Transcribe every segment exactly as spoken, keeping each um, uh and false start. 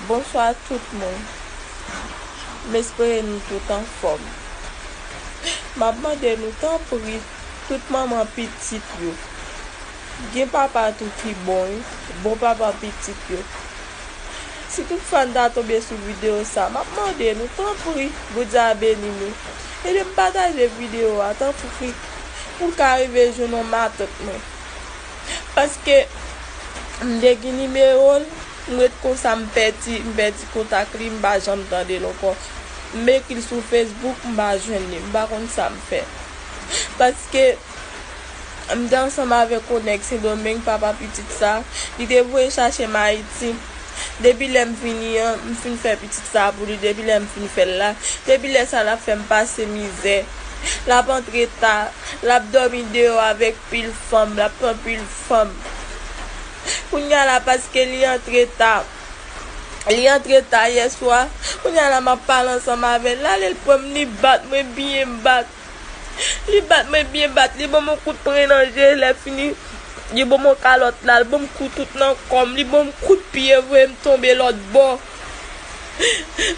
Bonswa tout moun. M espere nou tout anfòm. M ap mande nou tanpri, tout manman pitit yo. Gen papa tou ki bon, wi. Bon papa pitit yo. Si tout fwa n ta tonbe sou videyo sa, m ap mande nou tanpri, Bondye a beni nou. Ede m pataje videyo a, tanpri, pou l ka rive jwenn yon matant mwen. Paske m te gen nimewo l, m ret konsa, m pèdi, m pèdi kontak li, m pa janm tande l ankò. M ekri l sou Facebook, m pa jwenn li, m pa konn sa m fè. Paske m te ansanm avèk yon nèg Sendomeng, papa pitit sa, li te voye chache m Ayiti. Depi lè m vini an, m fin fè pitit sa pou li, depi lè m fin fè l la, depi lè sa l ap fè m pase mizè. L ap antre ta, l ap dòmi deyò avèk pil fanm, l ap pran pil fanm. Kounye a la, paske li antre ta, li antre ta yè swa, kounye a la, m ap pale ansanm avè l, l ale l pran m, li bat mwen byen bat. Li bat mwen byen bat, li ban m yon kout pwen nan je, lè fini, li ban m yon kalòt la, li ban m kou tout nan kò m, li ban m kout pye, voye m tonbe lòt bò.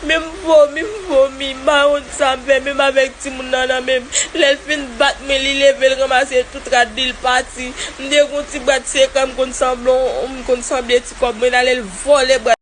Men m vomi, m vomi, m pa konn sa m fè, menm avèk timoun nan nan men m. Lè l fin bat mwen, li leve, l ranmase tout rad li, l pati. M te gen yon ti bwat senkant, m konn sanble, m konn sanble ti kòb mwen, l ale l vòlè bwat